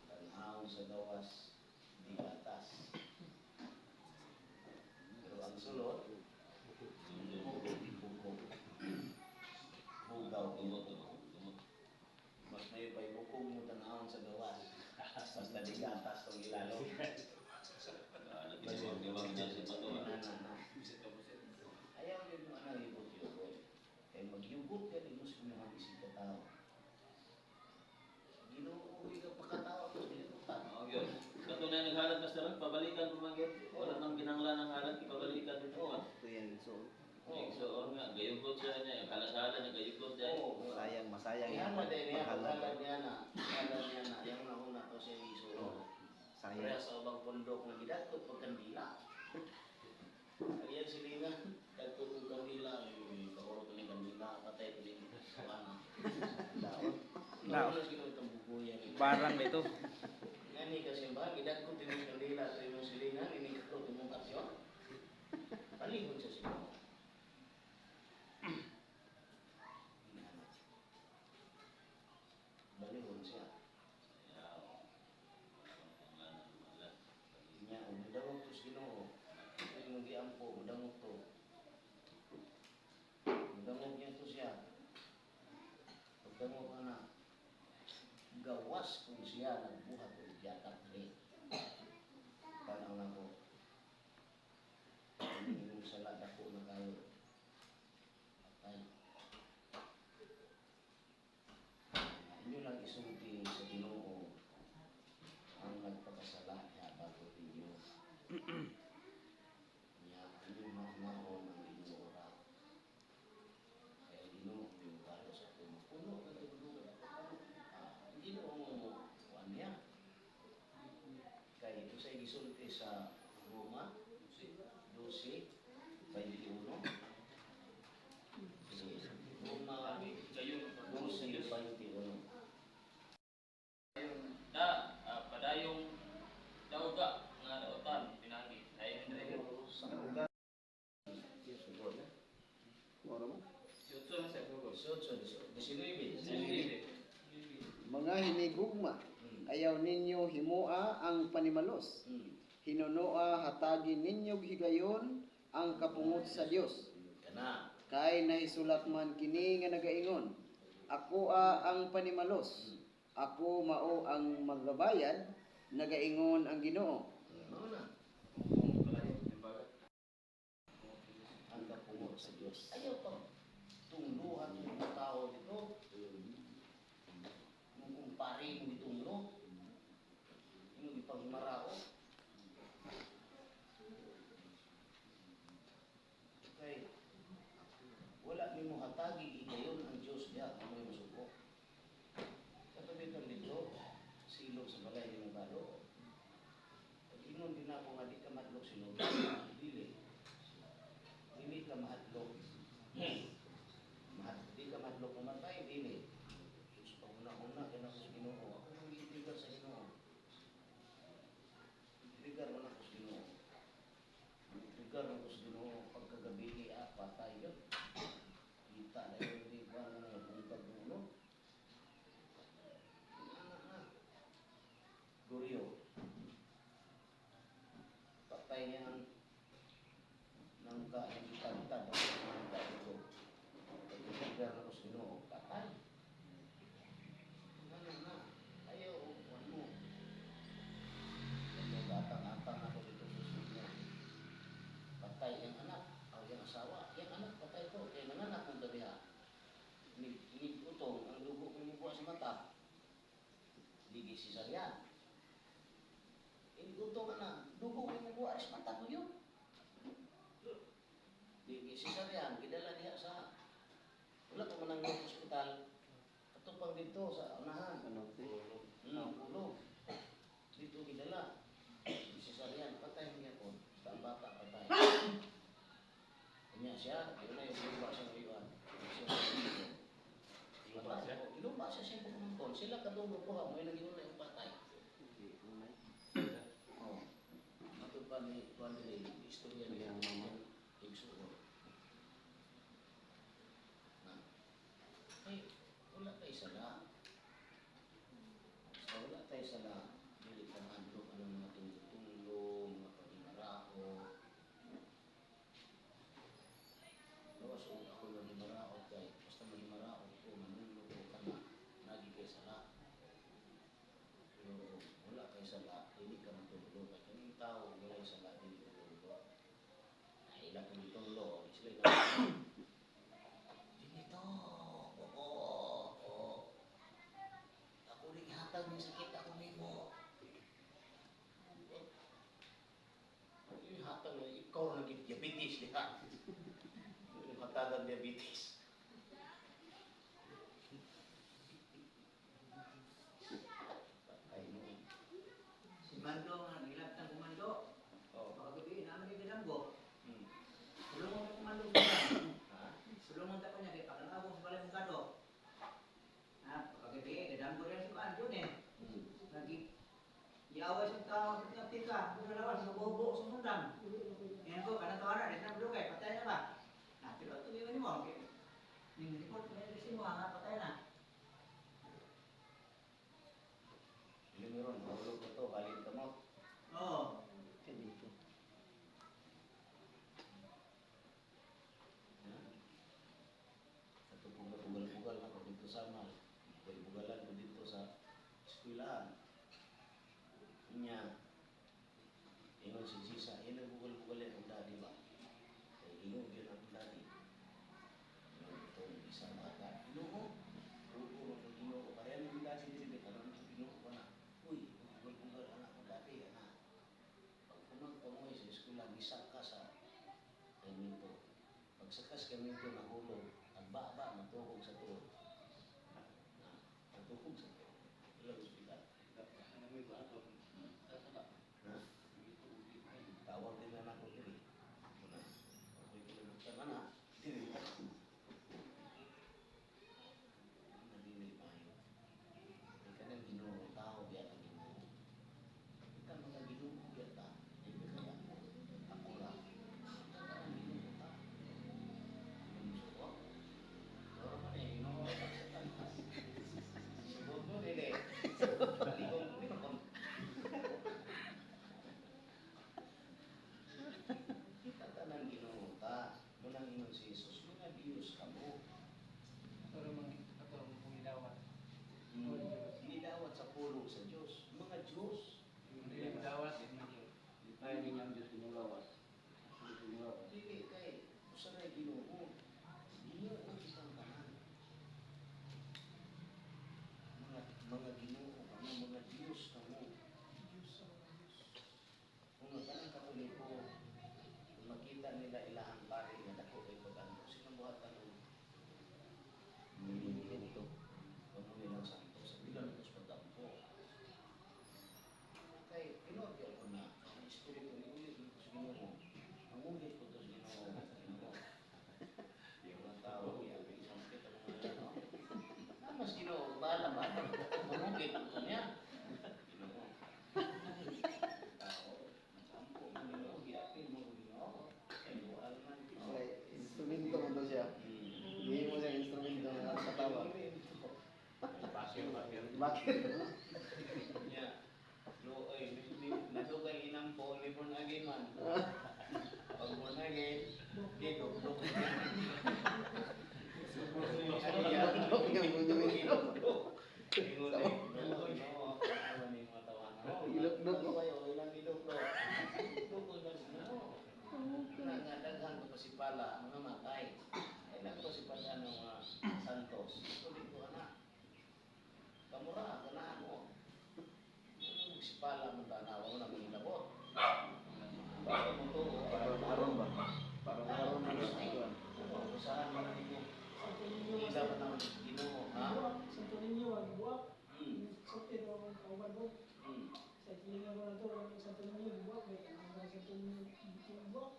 Tanawon sa gawas, di gatas. Pero ang sulod, bukog. Bugaw. Dumot, dumot. Yugot gani mo sa inyong isig katao. Ginoo ka pakatao to ginagutan. Oo, yun. Kato na naghalad, Pastor, pabalikan ko man gyud. Wala nang kinanglan ang halad, ipabalikan dito. Oo. Ito yan, so Oo. So, nga, gayugot siya niya, halad-halad niya, gayugot siya. Oo. Sayang, masayang Yan yung man din niya, paghalad. paghalad niya na. Halad niya na, yung nauna to siya isuot. Sayang. Pareha sa ubang pundok nga gidagkot pag kandila. Ayan silingan, dagkot og kandila, uy, kaurot ni kandila, patay ko ni kuana. Daon. Naon na sila itong bubuyan. Barang dito. Ngani kasi ba, gidagkot imong kandila sa imong silingan, ini kaurot imong aksyon. Palihon sa sila. Balihon siya. Nya, mudangog to sa Ginoo. Ay mong giampo, mudangog to. Mudangog niya to siya. Pagdangog ka na, gawas kung siya nagbuhat og yatak diri. Tanaw na ko. Ini imong sala dako na kayo. Patay. Inyo lang isulti sa Ginoo ang nagpakasala niya bago ninyo. Niya, inyong maunahon ang Ginoo ra. Kaya Ginoo yung balo sa ako. Mapuno ka na yung ako. Ah, ang Ginoo mo, kuan niya. Kaya ito sa gisulti sa Roma, 12:21. Sige, Roma 12:21. Da, padayong dauga nga dautan pinagi. Ay, Andre. Mora mo. Si Otso na siya, Google. 18, 19. Mga hinigugma, ayaw ninyo himoa ang panimalos. Hinunoa hatagi ninyo higayon ang kapungot sa Dios. Kana. Kay nahisulat man kini nga nagaingon, ako a ang panimalos, ako mao ang magabayad, nagaingon ang Ginoo. Mao na. Ang kapungot sa Dios. Ayaw pa. Tungluhan yung mga tao dito. Nung kumpare mo gitunglo. Yung ipanghimarao. Kay wala nimo hatagi higayon ang Dios diha kung may masuko. Katabi kang dito, silong sa balay ni balo. Pag ingon din ako nga di ka madlok silong, dili. Dili ka mahadlok. Di ka mahadlok mamatay, dili. Sus, panguna-una, kaya ako sa Ginoo. Ako nang giitrigar sa Ginoo. Itrigar man ako sa Ginoo. Itrigar ako sa Ginoo. Pagkagabi, patay yun. Kita na yun, di ba na nga bungkag ng ulo. Ana na. Goryo. Patay niya ang nangka ang gitagtad ang nangka ito. Pagkagabi ako sa Ginoo, patay. Ano na? Ayaw, ano. Nag-atang-atang ako dito sa Ginoo. Patay ang anak, o yung asawa. Yung anak, patay ko. Kaya nanganak kong gabi ha. Nig utong, ang dugo ko mubuha sa mata. Ligi si Saryan. Inig utong ka na, dugo ko mubuha sa mata ko yun. Ligi si Saryan, gidala diha sa, wala pa man ang hospital. Ato pang dito sa unahan. Sa norte. Ulo. Dito gidala. Si Saryan, patay niya ko. Basta ang bata, patay. Kanya siya, yun na yung lupa siya ngayon. Lupa siya? Lupa siya siya pumangkon. Sila kadunggo ko ha, may nag-iuna yung patay. Oo. Ato pa ni kuan dili istorya niya Iyang mama. Igsuon. Na. Ay, wala kay sala. Basta wala tayo sala, dili ka mahadlok anong mga tunglo, mga paghimarao. Gawas og ako maghimaraot kay basta maghimaraot ko, manunlo ko kana, nagi kay sala. Pero wala kay sala, dili ka matulog kay kaning tao walay sala dili matulog. Ay, ila kong gitunglo, sila ila. Dinito. diha. Matagang diabetes. Patay mo. Si Mando nga, nilabtang kumando. Oh. Pagkagabi, naman yung ginambo. Sulungan ko kumando sa. Ha? Sulungan ta ko niya, kaya pagkakabong sa balay mong kado. Ha, pagkagabi, ginambo rin sa kaan doon eh. Lagi, iaway sa tao sa tika, kung dalawa, sa bubo sa sundang. Ngayon ko, kanang tawaran, rin na kay, patay na ba? Na, pero ito yung mo, ning report na rin mo, nga, patay na. Hindi meron, mahulog ko to, balin ka mo. Oo. Dito. Ha? Ato pong bugal-bugal na ko dito sa mal. Bugal-bugalan ko dito sa eskwelahan. Nya, ingon si Jisa, ina bugal-bugal ang daddy ba? Kay Ginoo gyud ang daddy. Ingon itong isang bata, Ginoo, oo, ang Ginoo, pareha ng daddy dili, karon ang Ginoo pa na. Uy, bugal-bugal anak ko daddy, ana. Pag kumag pangoy sa eskwela, gisaka sa kaminto. Pagsakas kaminto nahulog, ang baba matukog sa tuod. Na, matukog sa tuod. Ilang ospital. Ha? Tawag din na nako diri. Una, ako'y kalimutan na na. Diri. Nadili maayo. May kanang Ginoo, tao biya ang Ginoo. Kita mga Ginoo biya ta. Di ba kaya ako? Ako ra. Kita kanang Ginoo ta. Ano mo? Toro man eh, Ginoo sa tanas. Sugod mo dili. Ligong mo ko. Kita tanan Ginoo ta. Munang ingon si Jesus, mga Diyos kamo. Pero mga ato ang pangilawat. Gidawat sa pulong sa Diyos. Mga Diyos. Hindi dawat, hindi Diyos. Kaya niya ang Diyos inyong lawas. Dili kay usa na Ginoo. Ginoo kitang tanan. Mga Ginoo kamo, mga Diyos kamo. Kung ang tanang Katoliko, kung makita nila ilahang pari nga dako kay pag-anto, silang buhatan og monumento. Kamo nilang santo sa bilang nito sa pag-ampo. Kay tinuod gyud ako na ang espiritu ni ulit nito sa Ginoo. Ang ulit ko to sa Ginoo. Ginoo. Yung mga tao, yabi isang kita mga ano. Ah, mas Ginoo, bahala ba? Mangugit ko niya. Ginoo. Tao, nag-ampo mo Ginoo, giapil mo ko Ginoo. Kay bual man. Okay, instrumento mo to siya. Hindi mo siya instrumento nga katawa. Bakit? Bakit? Nya. Luoy, nadugay inampo ni born again man. Pag born again, di dugdug. Dugdug yung monumento. Ingon eh, Ginoo, ano ni mga tawanan. Ilokdok. Kayo, ilang ilokdok. Dugdok na Ginoo. Na nga daghan ko pasipala mga matay. Ay lang pasipala ng mga santos. Tuloy ko ana. Kamura, ganahan mo. Ano magsipala mo tanawa mo na mangilabot. Para mo to, Parang aron ba? Parang aron ba? Ano, usahan mo na ninyo. Hindi dapat naman Ginoo, ha? Santo Niño ang buwak. Sulti no ang kauban mo. Sa kilingan ko na to, ang Santo Niño buwak, may ang Santo Niño buwak.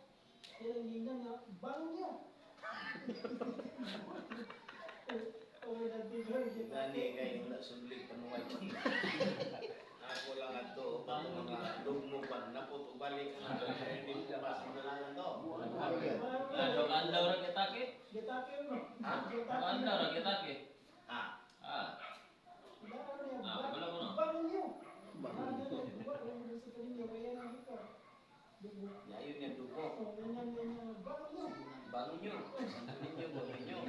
Kaya ang gingnan nga, bangon niya. O may nagtigol. Gani kay wala sudli panuway. Ako lang ato, bago mga dugmo pa napot og balik na hindi ko pa sa dalangan to. Adlaw ra gitake. Gitake mo. Ha? Adlaw ra gitake. Ah, Ah, Ah, wala ko na. Bangon niyo. Bangon. Buwak, ang Santo Niño, kaya nang ito. Dugo. yayon niya dugo. O, ganyan, ganyan. Bangon niyo. Bangon niyo. Santo ninyo, bangon niyo.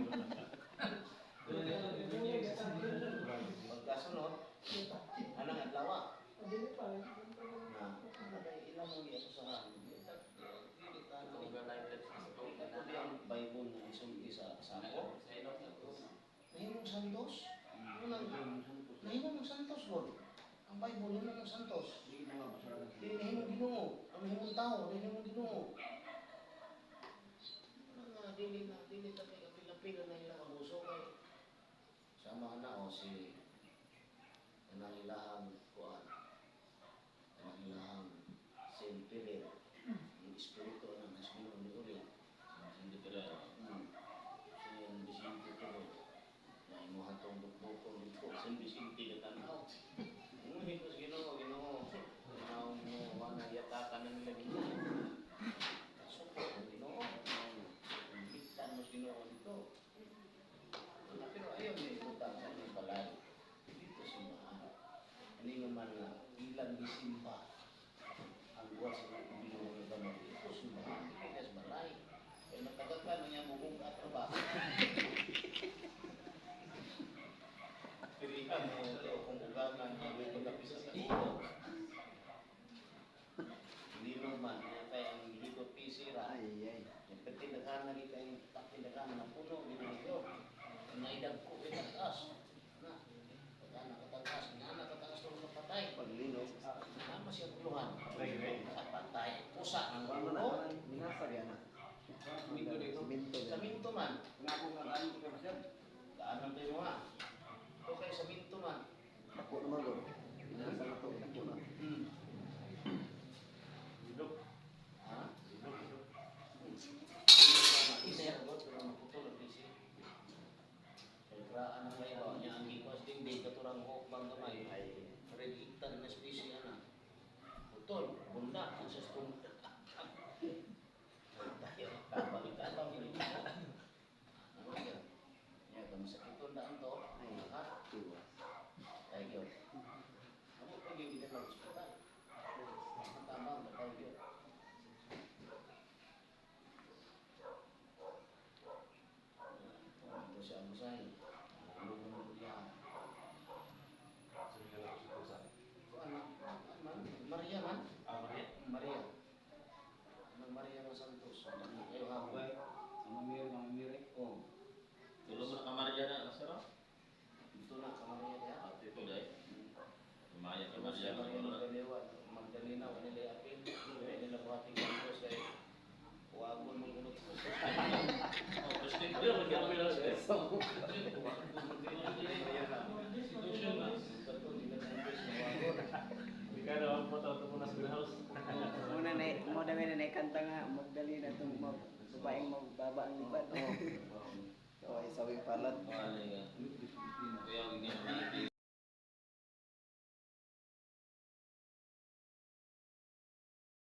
Pagkasunod, anang adlaw. Dili pa. Na, kay ilang mo giasusahan. Dili ta na. Ang Bible na isulti sa sako. Nahimong santos? Unang, nahimong santos, Lord. Ang Bible, nahimong santos. Dili nahimong Ginoo. Ang nahimong tao, nahimong Ginoo. Dili ta kay apil-apil na ilang abuso kay sama na o si kanang ilahang kuan, kanang ilahang Saint Philip, ang espiritu na nasmino ni uli. Hindi pero Saint Vicente tuloy. Na imuha tong bukbukon dito, Saint Vicente ka tanaw. Ngunit ko sa Ginoo, Ginoo. Ginoo mo, wala yataka na nila Ginoo. Kasuko ang Ginoo. Bitan mo sa Ginoo dito. Wala, pero ayaw niya ibutang sa inyong balay. Dito simbahan. Ano nga man nga, ilang gisimba ang buwan sa Ginoo nga gamot. Dito simbahan, dili sa balay. Kaya matagakan na niya mugong trabaho. Pilihan mo kung ugangan ang pagkapisa sa ulo. Lino man, niya kay ang likod pisira. Ay ay. Yung pagtindagahan na kita yung pagtindagahan na puno, ginagawa. Naidag ko itataas. Na, pagka nakataas, nga nakataas ng kapatay. Paglinog. Tama siya puluhan. Right, right. Kapatay, pusa ang Kuan man ulo. na, minasa biya na. Simento dito. Simento. Sa minto man, Nga ako nga kaano ko sir. daanan tayo mga. Okay, sa minto man. Dako naman gud. Minasa na to, dako na. Ilog. Ha? Ilog, ilog. Isa ko pero maputol ang PC. Kay kraan ang laywa niya ang gikwas dingding katurang hok bang gamay. Red iktan na spesi ana. Putol, bunda ang sa stung. Tayo, tabang tabang ini. Ano yan? Ya, kami sakiton daan to. Ha? Iwas. Tayo gyud. Amo pa gyud gid lang ospital. Ang tabang tayo gyud. Ito si Amusay. Ulong niya. Sabi nga lang sa pusa. Ano? Man? Maria man? Ah, Maria. Maria. Anong Maria nga Santos? Kayo ha? Ang mamiri, mamiri. Oh. Tulo mo na kamarya na sir. Oh. Dito na ka Maria diha. At ito dai. Maya Ano kamarya siya Maria na. Magdalena? Magdalena wa nila apil. Wa nila buhating Santos kay wagon mong unot. Oh, President. Hindi ako nag-apil na sir. Institution na. Kato nila Santos na wagon. Hindi ka na ang photo ito muna sa greenhouse. Muna na mo dami na kanta nga Magdalena tong mag babaeng magbaba ang lipad. Oh. Oh, ay sawing palad. Wala nga. Kuya, nga.